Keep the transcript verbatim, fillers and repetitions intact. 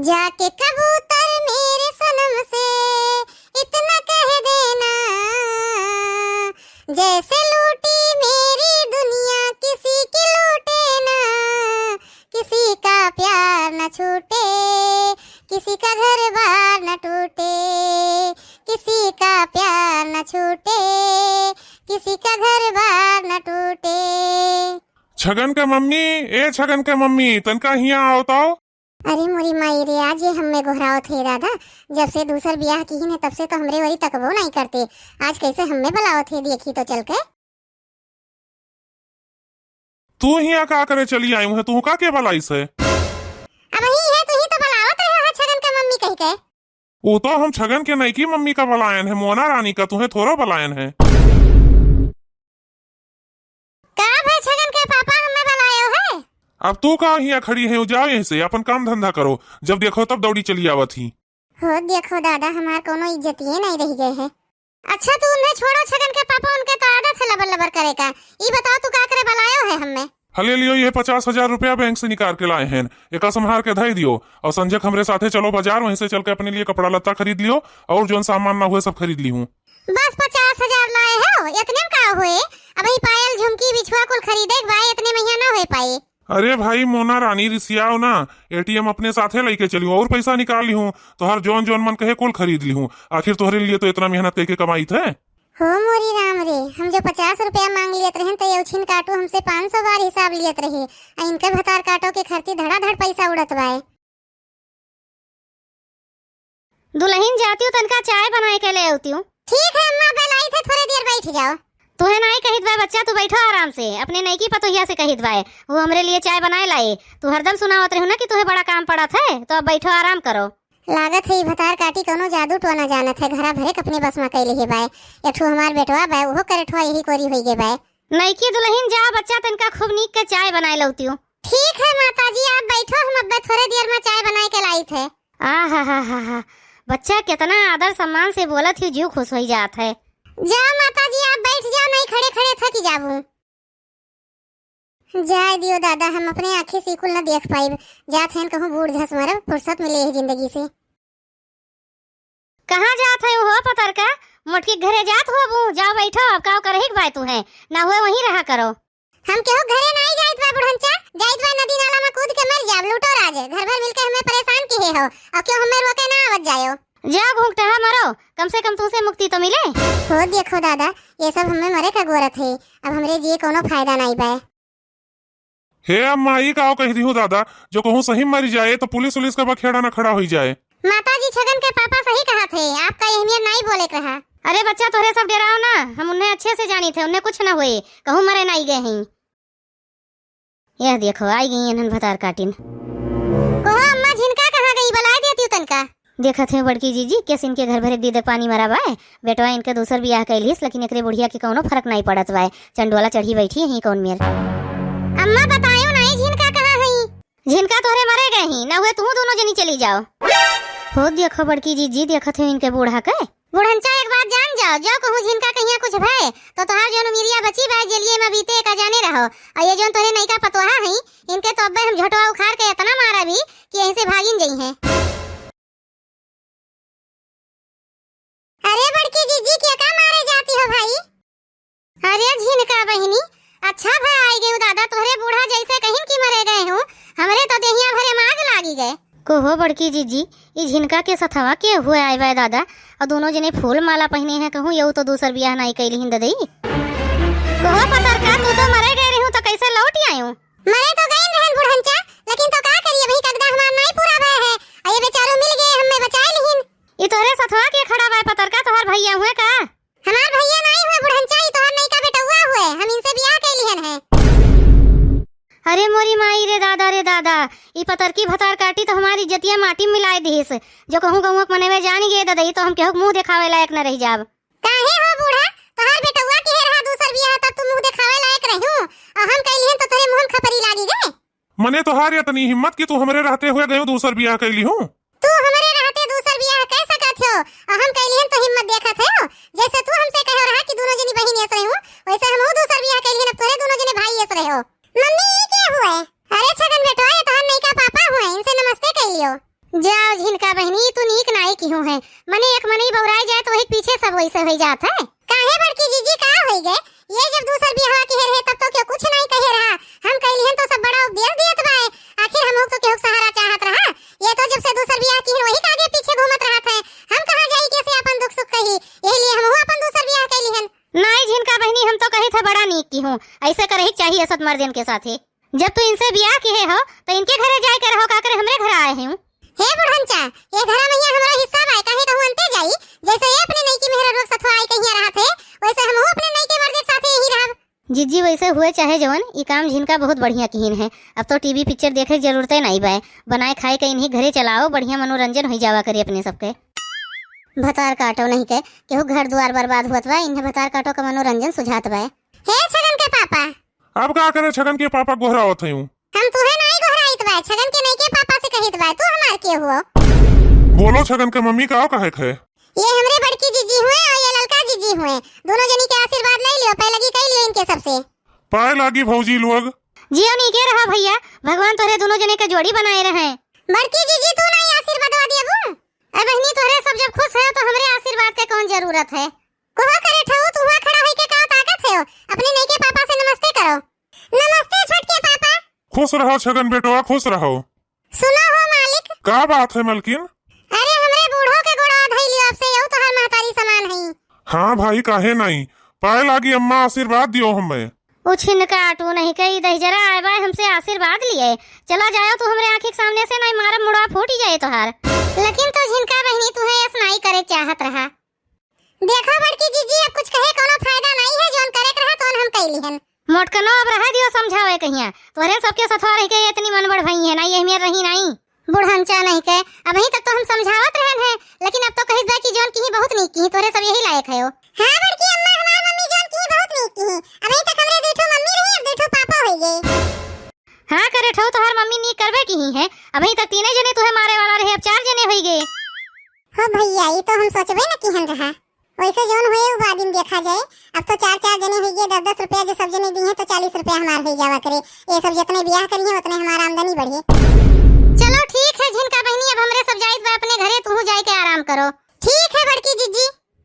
जाके कबूतर मेरे सनम से इतना कह देना, जैसे लूटी मेरी दुनिया किसी की लूटे ना, किसी का प्यार न छूटे, किसी का घर बार न टूटे, किसी का प्यार न छूटे, किसी का घर बार न टूटे। छगन के मम्मी, ए छगन के मम्मी, तनका हियाँ आओ तो। अरे मोरी माई रे, आज ये हम्मे गोहरावत हे दादा। जब से दूसर बियाह किहिन है, तब से तो हमरे ओरी तकबो नाई करते। आज कैसे हम्मे बलावत हे, देखी तो चल के। तू हियाँ का करे चली आयु है? तू का के बलाइस है? अबही है, तू ही तो बलावत रहे हो छगन के मम्मी कह के। वो तो हम छगन के नईकी मम्मी का बलायन है, मोना रानी का, तुहे थोड़ो बलायन है। का भे छगन के पापा, हम्मे बलायो है? अब तू का हियाँ खड़ी है, जाओ यहीं से, अपन काम धंधा करो, जब देखो तब दौड़ी चली आवत ही। हो देखो दादा, हमार कोनो इज्जतिये नाई रह गए है। अच्छा तू उन्हें छोड़ो, छगन के पापा, उनके तो आदत है लबर लबर करे का। ई बताओ तू का करे बलायो है हम्मे? हले लियो, ये पचास हजार रुपया बैंक से निकाल के लाए हैं, एका संभार के धई दियो और संझक हमरे साथे चलो बाजार, वहीं से चल के अपने लिए कपड़ा लत्ता खरीद लियो और जौन सामान ना हुए सब खरीद ली हूँ। बस पचास हजार लाए हो, इतने में का होए? अबही पायल, झुमकी, बिछुआ कुल खरीदे के बा, इतने में हियाँ ना होए पाई। अरे भाई मोना रानी, रिसियाओ ना, एटीएम अपने साथे लइके चलियो और पैसा निकाल ली हूँ, तोहर जौन जौन मन कहे कुल खरीद ली हूँ। आखिर तोहरे लिए तो इतना मेहनत करके कमाई थे। हो मोरी राम रे, हम जो पचास रुपया मांग लियत रहन, त ये उछिन काटू हमसे पाँच सौ बार हिसाब लियत रहे, आ इनके भतार काटो के खरती धड़ाधड़ पैसा उड़त बाए। दुलहिन जातिउ, तनका चाय बनाए के ले आउतिउ। ठीक है अम्मा, बनाई थे, थोड़े देर बैठ जाओ। तुहे नाई कहित बाए बच्चा, तू बैठो आराम से, अपने नईकी पतोहिया से कहित बाए, वो हमरे लिए चाय बनाए लाई। तू हरदम सुनावत रहू ना कि तुहे बड़ा काम पड़त है, तो अब बैठो आराम करो। लागत है ई भतार काटी कौनो जादू टोना जानत है, घरा भरे के अपने बस में कैले हे बाए। एक ठो हमार बेटवा बाए, उहो करेठवा यही कोरी होई गे बाए। नईकी दुलहिन जा बच्चा, तनका खूब नीक के चाय बनाए लौतियो। ठीक है माता जी, आप बैठो, हम अब्बे थोड़े देर में चाय बनाए के लाई थे। आ हा हा हा हा, बच्चा कितना आदर सम्मान से बोलत ही, जीव खुश होई जात है। जा माता जी, आप बैठ जाओ, नहीं खड़े खड़े थकी जाबू। जाए दियो दादा, हम अपने आँखी से कुल न देख पाइब। जात हन कहूँ बूढ़ झस मरब, फुर्सत मिले यही जिंदगी से। कहाँ जात है हो पतरका? मोटकी के घरे जात होबू? जाओ बैठो, अब काव करही के बाय तुहे, ना हुए वहीं रहा करो। हम केहू घरे नाई जाइत बा बुढ़नचा, जाइत बा नदी नाला में कूद के मर जाब, लूटो राज, घर भर मिलके हमें परेशान किहे हो, और क्यों हमें रोके ना आवत जायो। जा घूंघटहा मरो, कम से कम तुसे मुक्ति तो मिले। हो देखो दादा, ये सब हमें मरे का गोरत है, अब हमरे जिए कोनो फायदा नाई बा। हे अम्मा, ई काव कह दिहू दादा, जो कहूँ सही मरी जाए तो पुलिस उलिस का बखेड़ा न खड़ा होई जाए। माता जी, छगन के पापा सही कहा थे, आपका अहमियत नाई बोले के रहा। अरे बच्चा, तोहरे सब डेराओ ना, हम उन्हें अच्छे से जानी थे, उन्हें कुछ न हुए, कहूँ मरे नाई गए हैं। यह देखो, आई गई इन्हन भतार काटिन। कहो अम्मा, झिनका कहाँ गई? बलाए देती तनका। देखत है बड़की जीजी, कैसे इनके घर भरे दीदे पानी मरा बाए। बेटवा इनके दूसर बियाह कैलिस, लेकिन एकरे बुढ़िया के कौनो फर्क नाई पड़त बाए। चंडोला चढ़ी बैठी है कौन मेर। अम्मा बतायो नाई, झिनका कहाँ है? झिनका तोहरे मरे गए ही, ना हुए तू दोनों जनी चली जाओ। हो देखो बड़की जीजी, देखत है इनके बूढ़ा के। बुढ़नचा, एक बात जान जाओ, जो कहूँ झिनका कहिया कुछ भय, तो तोहार जौन उमिरिया बची बा, जेलिए में बीते का जाने रहो। और ये जौन तोहरे नईका पतोहा हई, इनके तो अब्बे हम झोटवा उखाड़ के इतना मारा भी कि यहीं से भागिन जई हैं। अरे बड़की जीजी, के का मारे जाती हो भाई? अरे झिनका बहिनी, अच्छा भय आई गयो दादा, तोहरे बूढ़ा जैसे कहिन कि मरे गए हो, हमरे तो देहिया भरे में आग लागी गए। कहो बड़की जीजी, ई झिनका के सथवा के हुए आए बा दादा? और दोनों जने फूल माला पहिने हैं, कहूँ यहू तो दूसर बियाह नाई कैली हिंद दई। कहो पतरका, तू तो मरे गए रहू, तो कैसे लौट आयू? मरे तो गईन रहन बुढ़नचा, लेकिन तो का करी, अभी कगदा हमार नाई पूरा भय है, और ये बेचारू मिल गए, हमें बचाए लिहिन। ई तोहरे सथवा के खड़ा बा पतरका, तोहर भैया हुए का? हमार भैया नाई हुए बुढ़नचा, ई तोहर नईका बेटउआ हुए, हम इनसे बियाह कैलिहन है। अरे मोरी माई रे दादा रे दादा, ई पतरकी भतार काटी तो हमारी इज्जतिया माटी में मिलाए दिहिस। जो कहूँ गौवा के मनवे जानी गे ददई, तो हम केहू के मुँह देखावे लायक न रह जाब। काहे हो बूढ़ा, तोहार बेटउआ के रहा दूसर बियाह, तब तू मुँह देखावे लायक रहू, और हम कैलिहन तो तोरे मुँह में खपरी लागी गए। मने तोहार इतनी हिम्मत कि तू हमरे रहते हुए गयो दूसर बियाह कैली हूँ। तू हमरे रहते दूसर बियाह कह सकत हो, और हम कैलिहन तो हिम्मत देखत हो। जैसे तू हमसे कहो रहा कि दोनों जनी बहिन यस रहे हो, वैसे हम दूसर बियाह कैलिहन, अब तोरे दोनों जने भाई यस रहे हो। मम्मी, ये के हुए? अरे छगन बेटवा, ये तोहार नईका पापा हुए, इनसे नमस्ते कह लियो। जाओ झिनका बहिनी, तू नीक नाई किहू है। मने एक मनई बौराई जाए तो वही पीछे सब वैसे होइ जात है। काहे बड़की जीजी, का होइ गए? ये जब दूसर बियाह किहे रहे तब तो केहू कुछ नाई कहे रहा। हम कइ लिहन तो सब बड़ा उपदेश दियत बाए। आखिर हमहू तो केहू के सहारा चाहत रहा। ये तो जब से दूसर बियाह किहन वही के आगे पीछे घूमत रहत है। हम कहाँ जाई केसे अपन दुख सुख कही? यही लिए हमहू अपन दूसर बियाह कइ लिहन। नाई झिनका बहिनी, हम तो कही थे बड़ा नीक किहू। ऐसे करही के चाहिए सत मर्दन के साथे। जब तू इनसे बियाह किहे हो, तो इनके घरे जाए के रहो, का करे हमरे घर आए हो? हे बुढ़नचा, ये घरा में हिया हमरा हिस्सा बाय, काहे कहूँ अंते जाई? जैसे ये अपने नईकी मेहररुआ के सथवा आई कहिया रहत है, वैसे हमहू अपने नईके मर्दे के साथे यही रहब। जीजी, वैसे हुए चाहे जवन, ई काम झिनका बहुत बढ़िया किहिन है। अब तो टीवी पिक्चर देखे के जरूरते नाई बाय, बनाए खाए के इन्हीं घरे चलाओ, बढ़िया मनोरंजन होइ जावा करे अपने सबके। भतार काटो नहीं के, केहू घर दुआर बर्बाद हुअत बा, इन्हें भतार काटो का मनोरंजन सुझात बाय। हे छगन के पापा, अब का करे छगन के पापा गोहरावत हयूं? हम तुहे नाई गोहराइत बाय, छगन के नईके पापा से कहित बाय, तू हमार के हुआ? बोलो छगन के मम्मी, का कहे खे? ये हमरे बड़की जीजी हुए और ये ललका जीजी हुए, दोनों जनी के आशीर्वाद ले लियो, पैलगी कइ लियो इनके सबसे। पाए लागी भौजी लोग। जियो नीके रहा भैया, भगवान तोहरे दोनों जने के जोड़ी बनाए रहे। बड़की जीजी तू नाई आशीर्वाद दियबू? ए बहिनी, तोहरे सब जब खुश है तो हमरे आशीर्वाद के कौन जरूरत है? कोहा करे ठहू, तू हुआ खड़ा होइके का ताकत है? अपने नईके पापा से नमस्ते करो। नमस्ते छोटके पापा। खुश रहो छगन बेटवा, खुश रहो। सुनो हो मालिक। का बात है मलकिन? अरे हमरे बूढ़ो के गोड़वा धइ लियो, आपसे यहू तोहार महतारी समान हई। हाँ भाई, काहे नाई? पाए लागी अम्मा, आशीर्वाद दियो हमें। उ छिनका आटू नहीं कही दहिजरा आए बाय हमसे आशीर्वाद लिए। चला जायो तू हमरे आँखी के सामने से, नाई मारब मुड़वा फूट ही जाए तोहार। लेकिन तो झिनका बहिनी तुहे ऐस नाई करे चाहत रहा। देखो बड़की जीजी, अब कुछ कहे कोनो फायदा नाई है, जौन करे के रहा तौन हम कइ लिहन। मोटकनो अब रहे दियो समझावे कहिया, तोहरे सबके सथवा रहिके इतनी मनबढ़ भई है, नाई एहमियर रही नाई। बुढ़नचा नहीं के, अबहीं तक तो हम समझावत रहन है, लेकिन अब तो कहित बा कि जौन किही बहुत नीक किही, तोहरे सब यही लायक है हो। हाँ बड़की अम्मा, हमार मम्मी जौन किही बहुत नीक किही। अबहीं तक हमरे दुइ ठो मम्मी रही, अब दुइ ठो पापा होइ गए। हाँ करे ठहू, तोहार मम्मी नीक करबे किही है, अबहीं तक तीने जने तुहे मारे वाला रहे, अब चार जने होइ गए। हो भैया, ई तो हम सोचबे न किहन रहा। वैसे जौन होए उ बाद में देखा जाए। अब तो चार चार जने होइ गए, दस दस रुपया जो सब जने दिहे तो चालीस रुपया हमार होइ जावा करे। ये सब जितने बियाह करिहे उतने हमार आमदनी बढ़े। चलो ठीक है झिनका बहिनी, अब हमरे सब जाइत बा अपने घरे, तुहू जाए के आराम करो। ठीक है बड़की जीजी।